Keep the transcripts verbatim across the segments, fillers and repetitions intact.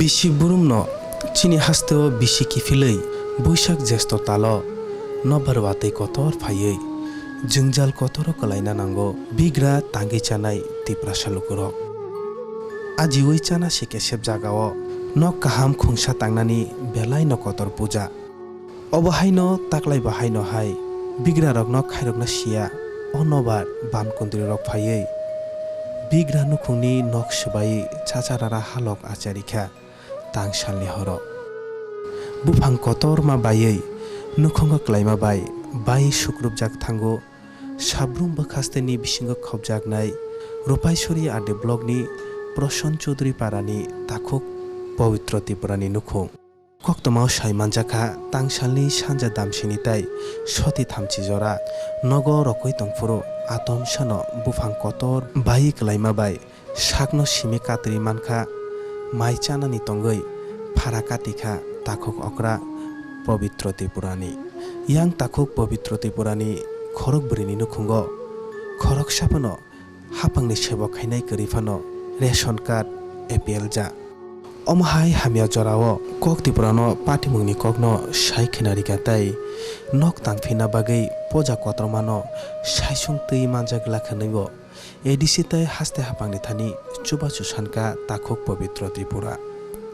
Bisi burumno chini hasteo bisi kiphilwi Buisak Jesto talo nobar watwi kotor phaiwi jwngjal kotoro kwlaina nango bigra tangwi chanai Tiprasa lukurok. Ajiwi chana se kesep jagao nok kaham khungsa tangnani belaino kotor puja. Obo haino taklai bo haino hai bigrarokno khairokna siya o nobar ban kundrirok phaiwi bigra nukhungni nok swbaiwi chacharara halok acharikha tangsalni horo. Buphang kotorma baiwi nukhungo kwlaima bai bai sukrupjak thango. Sabrum bwkhasteni bisingo khopjaknai Rupaisori R D blockni Proson Chaudhuri parani takhuk Pabitro Tripurani nukhung. Koktwmao sai manjakha, tangsalni sanja damsini tai soti thamchi jora nogo rokwi tongphuru atom sano buphang kotor bai kwlaima bai sakno simi katri mankha, mai chanani tongwi phara katikha takhuk okra Pabitro Tripurani. Yang takhuk Pabitro Tripurani khorok bwrwini nukhungo khoroksa phano hapangni sebo khainai kwrwi phano ration card A P L ja. Omo hai hamya jorao Kok Tripurano patimungni kokno sai khwna rikha tei nok tangphina bagwi poja kotormano saisung twi manjak glak hwnwibo A D C tei haste hapangni thani chubachu sankha takhuk Pabitro Tripura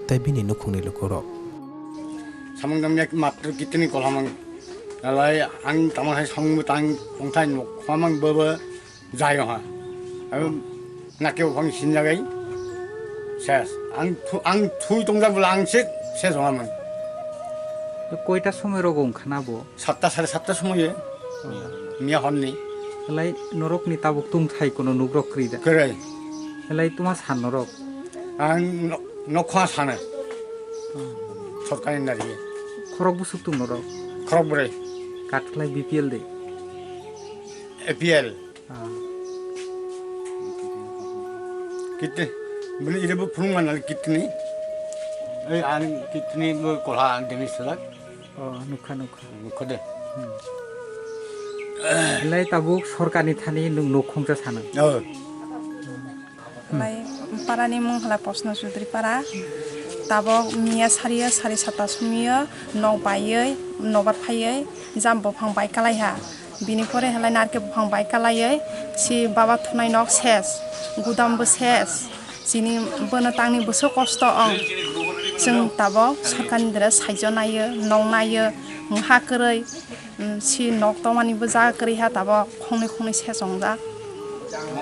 tei bini nukhungni lukurok. Samung tangya matro kitini kolhamang. Alai ang tamo hai samung tang tongthai nok khamang baba. Jai ha. Ang nakhe buphang sinjagai. Ses. Ang thu-, ang thui tongjak bwla ang se, ses wngmani. Koita somoi rogo wngkha na bo? Satta, sare satta somoi. Oh. Miya honni. Belai norokni tabuk tongthai kono nugrok kwrwi da? Kwrwi. Belai tuma san norok? Ang no-, nokha sana. Oh. Sorkari nari. Khorok busuk tong norok? Khorok bwrwi. Kathlai B P L de? A P L. Ah. Kidney, bini ire bo phunuk manali kidney. Ei, ani kidney bo kolha ani demi selak. Oh, nukha, nukha. Nukha de. Hmm. Belai tabuk sorkarni thani nwng nok khungsa sana? Oh. Lai parani mung hala Posno Chaudhary para. Tabok miya sariya sari sata sumiyo nok baiwi nobar phaiwi jam buphang bai kalaiha. Bini pore halai narke buphang bai kalaiwi si baba thunai nok ses, gudam bo ses. Chini bono tangni bwswk kosto ong. Chwng tabok sorkarni dre saijo naio, nong naio, wngha kwrwi, mm, si nok tongmani bo jaga kwrwi ha tabok khongnwi khongnwi ses wngjak.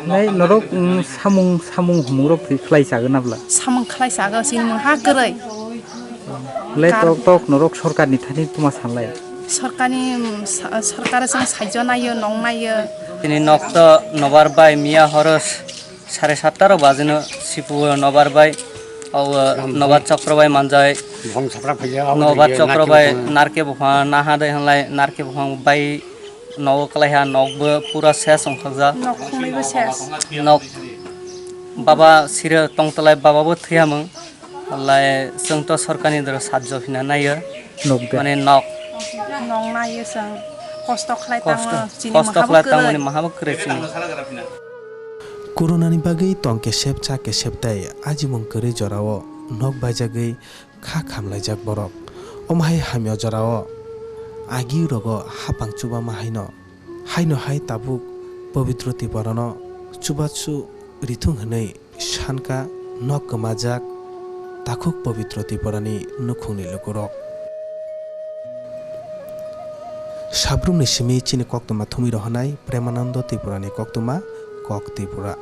Nai norok, mm, samung, samung humung rok twi khlai chagwi na bwla? Samung khlai chago, chini wngha kwrwi. Le Kar- tok tok norok sorkarni thani tuma sanlai? Sorkarni, mm, sa-, sorkar chwng saijo naio, nong naio. Chini nok to nobar bai miya horo sare satta rok bajino sipu nobar bai, o nobar chokro bai manjai. Nobar chokro bai narke buphang naha dai hanlai narke buphang bai nogo kalaiha, nokbo pura ses wngkhakjak. Nok khungnwibo ses. Nok baba sire tongtolai, baba bo thwiya mung. Lai chwng to sorkarni doro sajjo hina naio. Nok de. Mane nok. Nok naio chwng. Kosto khlai kosto, tango, chini kosto maha bo khlai tango, kwrwi. Ni maha bo kwrwi chini. Coronani bagwi tong kesep cha kesep tei ajimung kwrwi jorao nok baijagwi kha khamlaijak borok. Omo hai hamya jorao agi rogo hapang chubama haino, haino hai tabuk Pabitro Tiparano chubachu rithung hwnwi sankha nok kwmajak takhuk Pabitro Tiparani nukhungni lukurok. Sabrumni simi chini koktwma thumwi rohornai Premanando Tripurani koktwma Kok Tripura.